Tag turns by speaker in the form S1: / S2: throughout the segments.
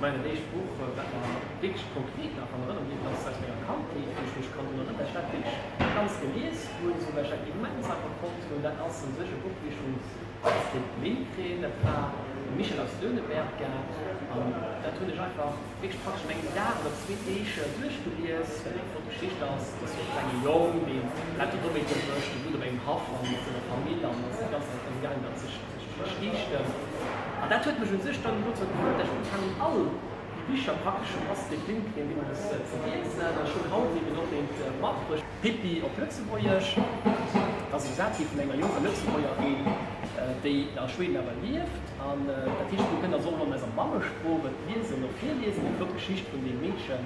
S1: Majo, dat éischt Buch, wat mer wierklech konkret nach an Erënnerung bliwwen ass aus menger Kandheet, wou ech mech kann drun erënneren, dat ech dat wierklech ganz gelies hunn, esou well ech dat immens einfach fonnt hunn, dat ass u sech e Buch gewiescht vum Astrid Lindgren, dat war Michel aus Lönneberga an dat hunn ech einfach wierklech praktesch an engem Dag oder zwee Deeg duerchgelies, well et eng flott Geschicht ass. Et ass jo e klenge Jong, deen lauter Dommheete mécht, dee wunnt op engem Haff an mat senger Famill an ass déi ganz Zäit drëm gaangen, datt sech Geschichten. An dat huet mech un sech dann dozou gefouert, dat ech ugefaangen hunn, all déi Bicher praktesch vum Astrid Lindgren deemools ze liesen. An ech hunn haut eben och eent matbruecht, Pippi op Lëtzebuergesch. Dat ass iwwersat gi vun enger jonker Lëtzebuergerin, déi a Schweden awer lieft. An dat heescht, mir kënnen also och elo an eiser Mammesprooch et liesen och virliesen, déi flott Geschicht vun deem Meedchen,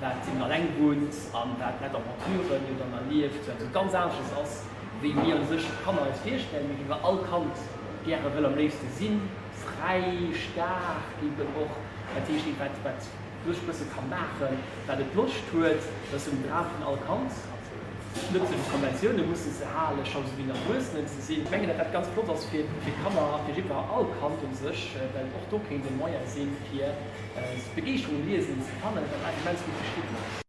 S1: wat eben alleng wunnt an wat nett Aventuren jo dann erlieft, wat esou ganz aneschters ass, wéi mir u sech Kanner eis virstellen, mee wéi mer all Kand gäre wëll am léifste sinn, fräi, staark eben och, dat heescht eent, wat wat sech e bësse ka maachen, wat et Loscht huet. Dat ass jo den Dram vun all Kand, net sech u Konventioune mussen ze halen, scho sou wéi en Erwuessenen ze sinn. Ech mengen, datt dat ganz flott ass fir fir Kanner a fir jiddwer all Kand u sech, well och do kéint e Moyen sinn, fir d'Begeeschterung um Liesen ze fannen, wat einfach immens gutt geschriwwen ass.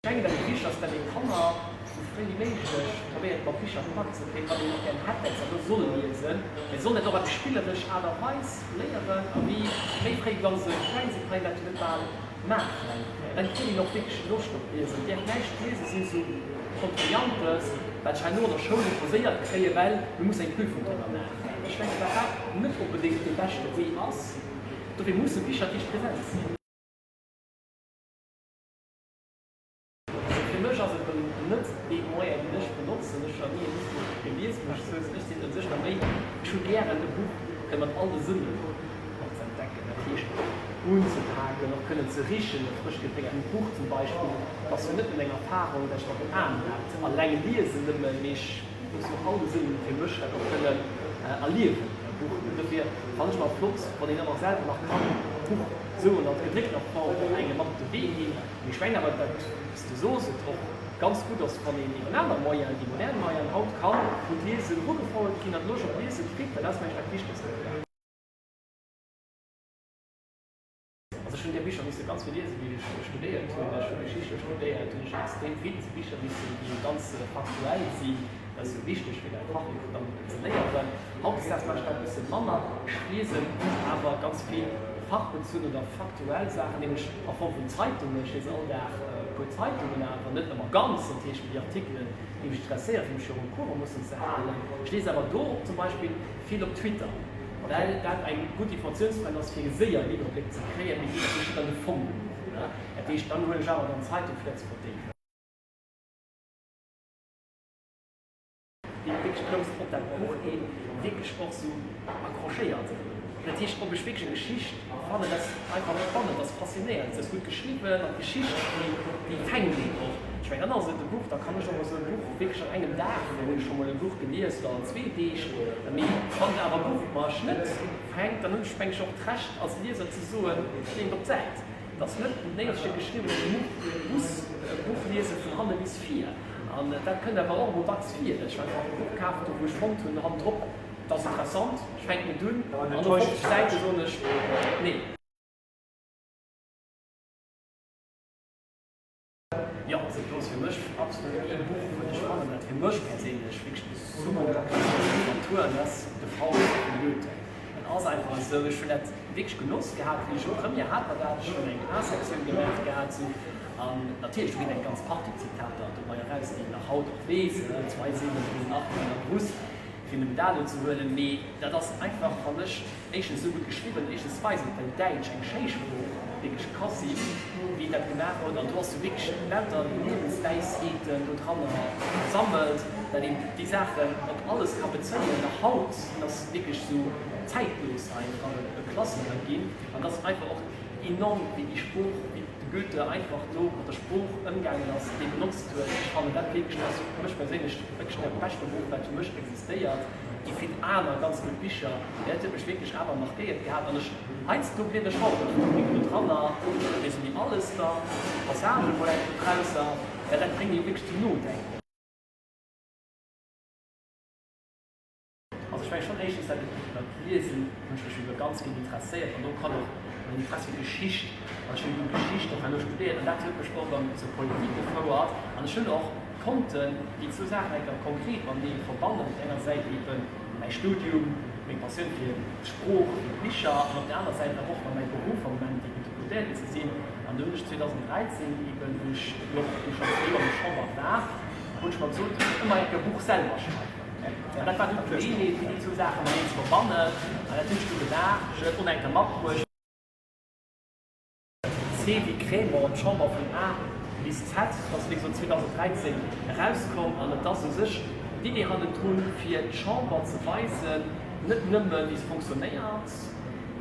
S1: Ech mengen, dat et wichteg ass, dat ee Kanner sou fréi wéi méiglech probéiert mat Bicher a Kontakt ze kréien, wann een och gären hätt, dat se elo solle liesen, mee se sollen dat och op spilleresch Aart a Weis léieren a wéi méi fréi, wa se kleng sinn, kann een dat jo net bal maachen, dann kritt een och wierklech Loscht op d'Liesen. Et däerf näischt d'Liese sinn sou Contraignantes, wat ech herno an der Schoul imposéiert kréien, well mir mussen eng Prüfung driwwer maachen. Ech mengen, dat dat net onbedéngt dee beschte Wee ass. Dofir musse Bicher wierklech present sinn. Also fir mech ass et net dee Moyen deen ech benotzen. Ech hunn nach ni e Buch gelies, muss ech soen. Ech sinn u sech nach méi, ech hu gären e Buch fir mat all de Sënnen och ze entdecken. Dat heescht unzepaken, och kënnen ze richen, e frëscht Gedrénk engem Buch zum Beispill ass jo net nëmmen eng Erfarung, dat ech mat den Aen dat alleng liesen nëmmen, mee ech muss mat all de Sënnen fir mech dat och kënnen erliewen, e Buch. Dofir fannen ech ëmmer flott, wann een ëmmer selwer nach kann d'Buch esou an der gedréckter Form och engem mat op de Wee ginn. Mee ech mengen awer, dat, wéi s de sos, et och ganz gutt ass, wann een iwwer aner Moyenen, déi modern Moyenen haut kann un d'Liesen erugefouert ginn an d'Loscht op d'Liese kritt, well dat ass, mengen ech, dat Wichtegst dobäi. Also ech hunn där Bicher misse ganz vill liesen, wéi ech studéiert hunn. Ech hu Geschichte studéiert, hunn ech extrem vill Bicher missen, déi ganz faktuell sinn. Dat ass jo wichteg, fir dat Fach jo dann ze léieren. Hautdesdaags maache ech dat e bësse manner. Ech liesen awer ganz vill fachbezunn oder faktuell Saachen, nämlech a Form vun Zeitungen. Ech liesen all Dag e puer Zeitungen, awer net ëmmer ganz, dat heescht déi Artikelen, déi mech interesséieren, fir mech jo um Courant mussen ze halen. Ech liesen awer do zum Beispill vill op Twitter, well dat eng gutt Informatiounsquell ass, fir séier en Iwwerbléck ze kréien, mee geet natierlech net an de Fong genuch. Dat heescht, dann huelen ech awer dann d'Zeitung, fir dat ze verdéiwen. Dee wierklech grouss op dat Buch een wierklech och sou accrochéiert. Dat heescht, ob ech wierklech eng Geschicht fannen, dat ass einfach spannend, dat ass faszinéierend, se ass gutt geschriwwen an d'Geschicht déi déi fänkt een och. Ech mengen, dann ass et e Buch, da kann ech och esou e Buch wierklech an engem Dag, hunn ech scho mol e Buch gelies oder an zwee Deeg, mee wann awer e Buch mech net fänkt, dann hunn ech meng ech och d'Recht als Lieser ze soen, ech leeën et op d'Säit. Et ass net néierens steet geschriwwen, ech muss e Buch liese vun hanne bis vir. An dat kënnt awer och emol dacks vir, datt ech einfach e Buch kaaft hunn, wou ech fonnt hunn hannendrop, dat ass interessant, ech fänken et un, an no 50 Säite soen ech, Nee. Jo, also do ass fir mech absolut ee Buch, wou ech fannen, dat fir mech perséinlech wierklech de Summum der klassescher Literatur ass, De Faust vum Goethe. Et ass einfach esou, ech hunn dat wierklech genoss gehat, wéi ech Première hat, mat dat ech hunn eng A-Sektioun gemaach gehat, sou. An natierlech, do ginn eng ganz Partie Zitater dobei eraus, déi een nach haut och weess, Zwei Seelen drin, acht in einer Brust, fir nëmmen dat elo ze huelen. Mee dat ass einfach, fannen ech, éischtens esou gutt geschriwwen, éischtens weist et, well Däitsch eng schéi Sprooch wierklech ka sinn, wéi en dat gemaach huet. An do ass jo wierklech lauter Liewenswäisheeten do dranner versammelt, dat een déi Saachen op alles ka bezéien. Nach haut, en ass wierklech esou zäitlos einfach e Klassiker ginn. An dat ass einfach och enorm, wéi déi Sprooch, wéi. de Goethe einfach do mat der Sprooch ëmgaangen ass, déi benotzt huet. Ech fannen dat wierklech, dat ass fir mech perséinlech wierklech dat beschte Buch, wat fir mech existéiert. Et gi vill aner ganz gutt Bicher, mee dat huet mech wierklech awer markéiert gehat an ech, heiansdo blieder ech haut nach do do dranner, ech weess net méi alles da, Passagen mol eng dodrausser, well dat bréngt ee jo wierklech zum Nodenken. Also ech menge schonn éischtens, dat et iwwer d'Liesen. hunn ech mech ebe ganz vill interesséiert an do kann och mäin Interessi fir Geschicht, an ech hunn dunn Geschicht och herno studéiert an dat huet mech och erëm zur Politik gefouert an ech hunn och konnten déi zwou Saachen eng Kéier konkret matenee verbannen, op der enger Säit eben mäi Studium, meng Passioun fir d'Sprooch, fir d'Bicher an op der aner Säit awer och nach mäi Beruff am Moment eben Deputéierten ze sinn. An do hunn ech 2013 eben, wou ech jo och du schonn zwee Joer an der Chamber war, hunn ech mer gesot, ech wëll ëmmer eng Kéier e Buch selwer schreiwen. An dat war dunn d'Geleeënheet, fir déi zwou Saache mateneen ze verbannen. An dat hunn ech du gemaach. Ech hunn dat och nach eng Kéier matbruecht. C wéi Crémant, d'Chamber vun A bis Z ass wéi gesot 2013 erauskomm an et ass u sech d'Idee hannendrun, fir d'Chamber ze weisen, net nëmme wéi se fonctionnéiert,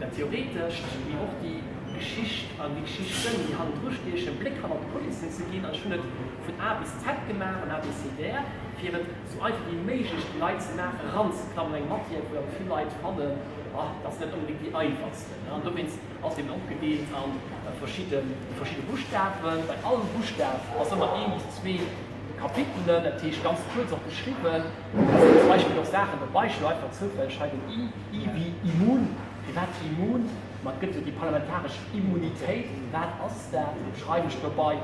S1: dat Theoretescht, mee och déi Geschicht an déi Geschichten, déi hannendru stiechen, e Bléck hannert d'Kulissen ze ginn. An ech hunn et vun A bis Z gemaach, en Abécédaire, fir et esou einfach wéi méiglech de Leit ze maachen, eranzeklammen an eng Matière, wou awer vill Leit fannen, ah, dat ass net onbedéngt déi einfachsten. An dowéinst Ass eben opgedeelt an verschidde verschidde Buschtawen. Bei all Buschtaf ass ëmmer een bis zwee Kapitelen, dat heescht ganz kuerz och beschriwwen. Da sinn zum Beispill och Saachen dobei, ech elo einfach zoufälleg hei den I, I wéi immun. Firwat immun? Ma et gëtt jo déi parlamentaresch Immunitéit, wat ass dat? Schreiwen ech dobei.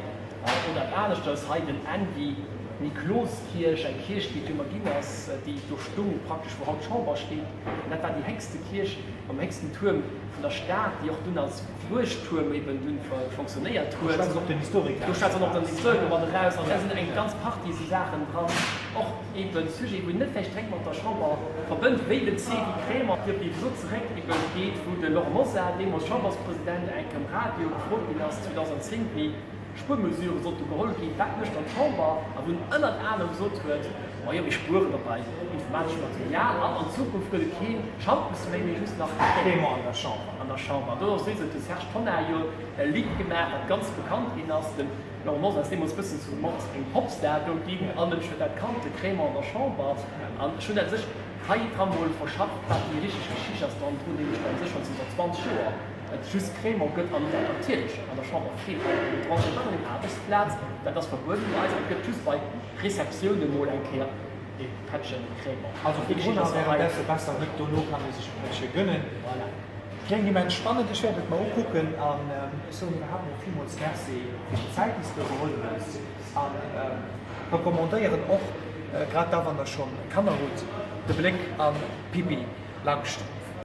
S1: Oder aneschters, hei den N wéi Nikloskierch, eng Kierch déi et jo ëmmer ginn ass, déi do stung praktesch wou haut d'Chamber steet. An dat war déi héchste Kierch mam héchsten Tuerm vun der Stad, déi och dunn als Wuechttuerm eben dunn fonctionnéiert huet.
S2: Do schwätzt och den Historiker.
S1: Do schwätzt och den Historiker mat eraus. An da sinn eng ganz Partie esou Saachen dran, och eben Sujeten, wou een net vläicht direkt mat der Chamber verbënnt, wéi den Cédric Kremer, déi op déi Episod zeréck eben geet, wou de Laurent Mosar, deemools Chamberspresident, eng Kéier um Radio gefrot ginn ass 2010, wéi Spuermesurë sollte geholl ginn, wat mécht dann d'Chamber? A wou en ënnert anerem gesot huet, Majo, mir spueren op eis informatescht Material an an Zukunft gëtt et kee Schampes méi, mee just nach
S2: Crémant an der Chamber.
S1: An der Chamber. An do ass wéi gesot de Serge Tonnar jo e Lidd gemaach, wat ganz bekannt ginn ass. De Laurent Mosar ass deemools e bëssen zu Mord engem Popstar do ginn. All Mënsch huet dat kannt, de Crémant an der Chamber. An ech hunn dat u sech hei dra mol verschafft, wat déi richteg Geschicht ass dran drun, déi mech dann u sech schonn zënter 20 Joer Et just Crémant gëtt an dat natierlech an der Chamber feelt den Droit op eng Aarbechtsplaz, dat ass verbueden bei eis, et gëtt just bei Receptioune mol eng Kéier ee Pättchen Crémant.
S2: Also virdrun a währendesse besser net, dono kann ee sech e Pättche gönnen.
S1: Voilà.
S2: Kléngt immens spannend, ech wäert et mer ukucken an ech soen iwwerhaapt mol villmools Merci fir déi Zäit déi s de geholl hues an recommandéieren och, grad da wann der schonn Kanner hutt, de Bléck an Pippi Langstrumpf.